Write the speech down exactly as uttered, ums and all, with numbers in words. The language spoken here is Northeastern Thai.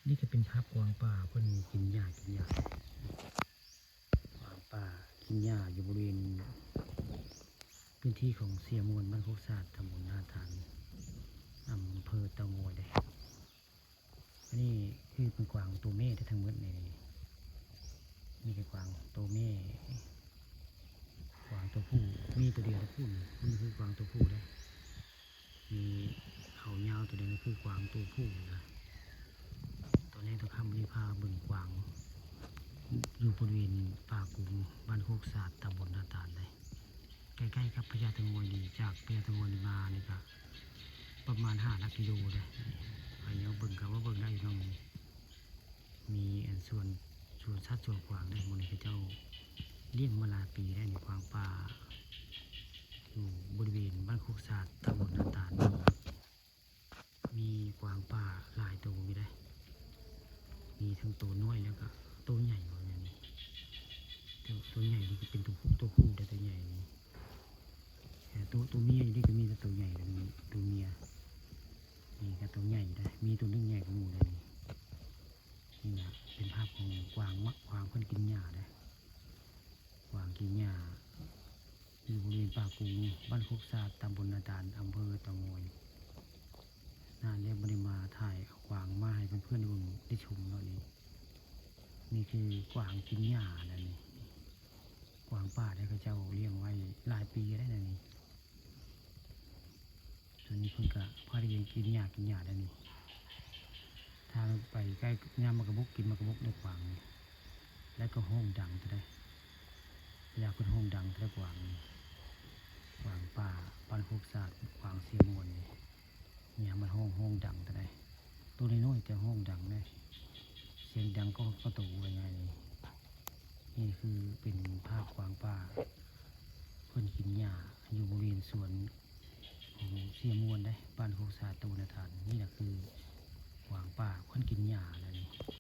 นี่ก็เป็นภาพกวางป่าเพิ่นกินหญ้ากินหญ้า กวางป่ากินหญ้าอยู่บริเวณพื้นที่ของเสียมวน บ้านโคกสะอาด ตำบลนาตาล อำเภอเต่างอยเด้ อันนี้คือเป็นกวางตัวแม่ทั้งหมดนี่ นี่คือกวางตัวแม่ กวางตัวผู้ มีตัวเดียวตัวผู้นี่ มันคือกวางตัวผู้เด้ มีเขายาวตัวเดียวนี่คือกวางตัวผู้นะ ตอนแรกต้องคำนี่พาเบิ่งกวาง อยู่บริเวณป่ากุง บ้านโคกสะอาด ตำบลนาตาลเลย ใกล้ๆกับพญาเต่างอยนี่ จากพญาเต่างอยนี่มานี่ก็ประมาณห้าหลักกิโลเลย ไปเดี๋ยวเบิ่งกันว่าเบิ่งได้อยู่เนาะ มีอันสวน สวนสัตว์สวนกวางได้หมดเลย เขาเจ้าเลี้ยงมาหลายปีได้นี่ กวางป่า อยู่บริเวณบ้านโคกสะอาด ตำบลนาตาล มีกวางป่าหลายตัวอยู่ได้ มีทั้งตัวน้อยแล้วก็ตัวใหญ่ว่าแม่นนี่ ตัว ตัวใหญ่นี่ก็เป็นตัวผู้ ตัวผู้ได้ตัวใหญ่นี่ แต่ตัว ตัวเมียอยู่นี่ก็มีแต่ตัวใหญ่ ตัวเมีย นี่ก็ตัวใหญ่ได้ มีตัวหนึ่งใหญ่กว่าหมู่เลยนี่ นี่นะเป็นภาพของกวางวะ กวางเพิ่นกินหญ้าได้ กวางกินหญ้า อยู่บริเวณป่ากุง บ้านโคกสะอาด ตำบลนาตาล อำเภอเต่างอย นานแล้วบ่ได้มาถ่ายเอากวางมาให้เพื่อนๆได้เบิ่งได้ชมเนาะนี่ นี่คือกวางกินหญ้านะนี่ กวางป่าได้เขาเจ้าเลี้ยงไว้หลายปีแล้วนะนี่ ส่วนนี้เพิ่นก็พาได้กินหญ้ากินหญ้าได้นี่ ถ้าไปใกล้ยามหมากกะบก กินหมากกะบกได้กวางนี่ แล้วก็ฮ้องดังเท่าใด เวลาเพิ่นฮ้องดังเท่าใดกวางนี่ กวางป่า บ้านโคกสะอาด กวางเสียมวนนี่ ยามมันฮ้อง ฮ้องดังเท่าใด ตัวน้อยๆแต่ฮ้องดังเด้ เสียงดังก็ ก็โตว่าง่ายนี่ นี่คือเป็นภาพกวางป่า เพิ่นกินหญ้าอยู่บริเวณสวนของเสียมวนเด้ บ้านโคกสะอาด ตำบลนาตาล นี่แหละคือกวางป่า เพิ่นกินหญ้าแล้วนี่